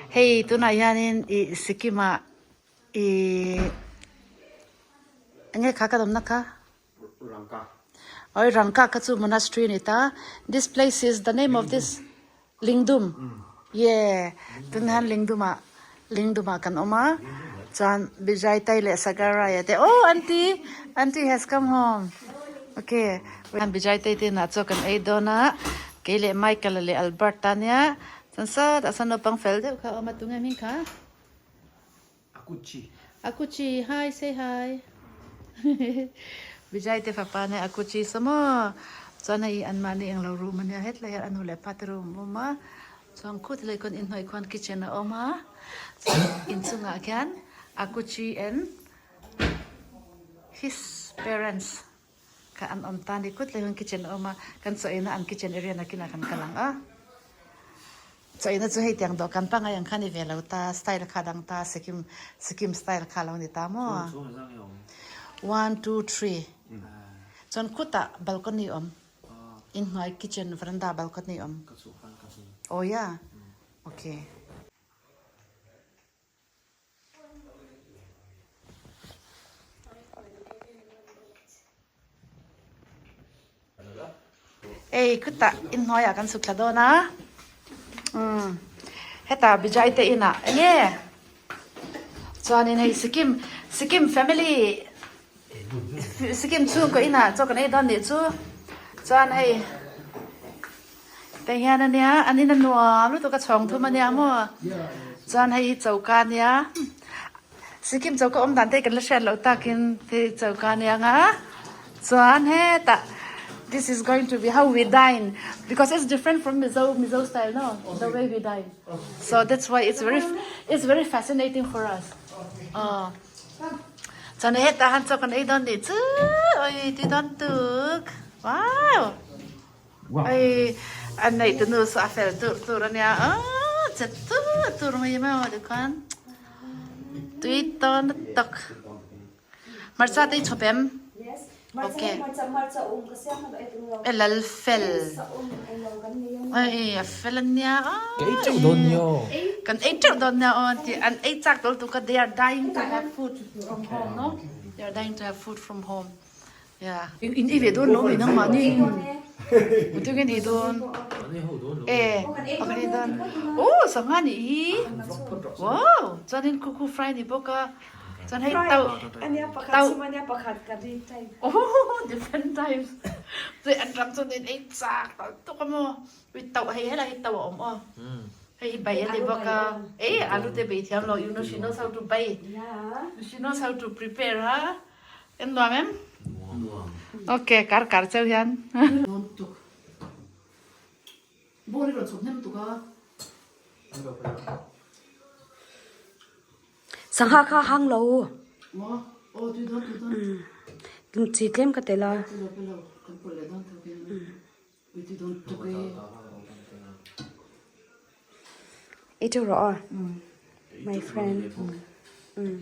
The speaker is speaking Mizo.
Hei tunah hianin ih Sikkim ah ih enge kha ka awmna kha? Rangka. Oi Rangka kha chu monastery a ni ta. This place is the name of this Lingdum. Yeah tunah hian Lingdum ah Lingdum ah kan awm a chuan Vijay Tai leh Sagar Rai te oh aunty aunty has come home okay Vijay Tai te inah chaw kan ei dawn a kei leh Michael leh Albert ta nia chuan sawtah sawn naupang fel deuh kha a awm a tunge hming kha. Akuchi. Akuchi, hi, say hi. Vijay te fapa nia Akuchi saw maw? Chuan hei anmahni englo room ania hetlai hian a nu leh pa te room a awm a, chuan khuti lai khuan inhnuai khuan kitchen a awm a, chuan inchungah khian Akuchi and his parents kha an awm ta a ni kut lai khuan kitchen a awm a, kan chaw eina an kitchen area nakinah kan kal ang a. Chaw eina chu hei tiang dawhkan pangngai ang kha ni ve lo ta, style kha dang ta, Sikkim Sikkim style kha lo ni ta maw? One, two, three. Chuan khutah balcony awm. Inhnuai kitchen veranda balcony awm. Oh yeah. Okay. Ei khutah inhnuaiah kan suk thla dawn a umm hetah Bijai te inah enge chuanin hei Sikkim Sikkim family Sikkim chhungkaw inah chaw kan ei dawn nih chu chuan hei Tah hian a nia an in a nuam lutuk a chhawng thum a nia maw chuan hei hi choka a nia Sikkim choka awm dan te hi kan la hriat loh takin hei choka a nia ang a chuan hetah this is going to be how we dine because it's different from Mizo Mizo style no the way we dine so that's why it's very it's very fascinating for us aw chuan hetah han chaw kan ei dawn nih chu oi ti dawn tuk wow. Hei a neih tu nu saw a fel tur tur a nia aw che tur tur mai maw tikhan tui tawn lutuk hmarcha te i chhawp em okay e lal fel hei a fel a nia kan ei teuh dawn nia aw tih an ei chak dawn lutuk a they are dying to have food from home no they are dying to have food from home. Yeah. In ei ve dawn lo mai nangmah ni. Mutu kan ei dawn. E, kan ei dawn. Oh, sangha ni hi. Wow, chuan in kuku fry ni bawk a. Chuan hei tau. Tau. Oh, different types. Chuan an ram chuan in ei chak tal tuk a maw. Ui tau hei helai hi tau a awm aw. Hei hi bai a ni bawk a. E, alu te bei thiam lo. You know she knows how to bai. She knows how to prepare ha. En nuam em? Nuam. Ok, kar kar cheu hian. Nuam tuk. Ball hi rawn chhawp hnem tuk a. Sangha kha hang lo. Maw? Aw tui dawn tui dawn. Umm. Chi tlem ka tel a. Pe lo pe lo. Kan pawlh leh dawn tho khin. Ui tui dawn tuk e. Ei teuh rawh aw. My friend. Umm.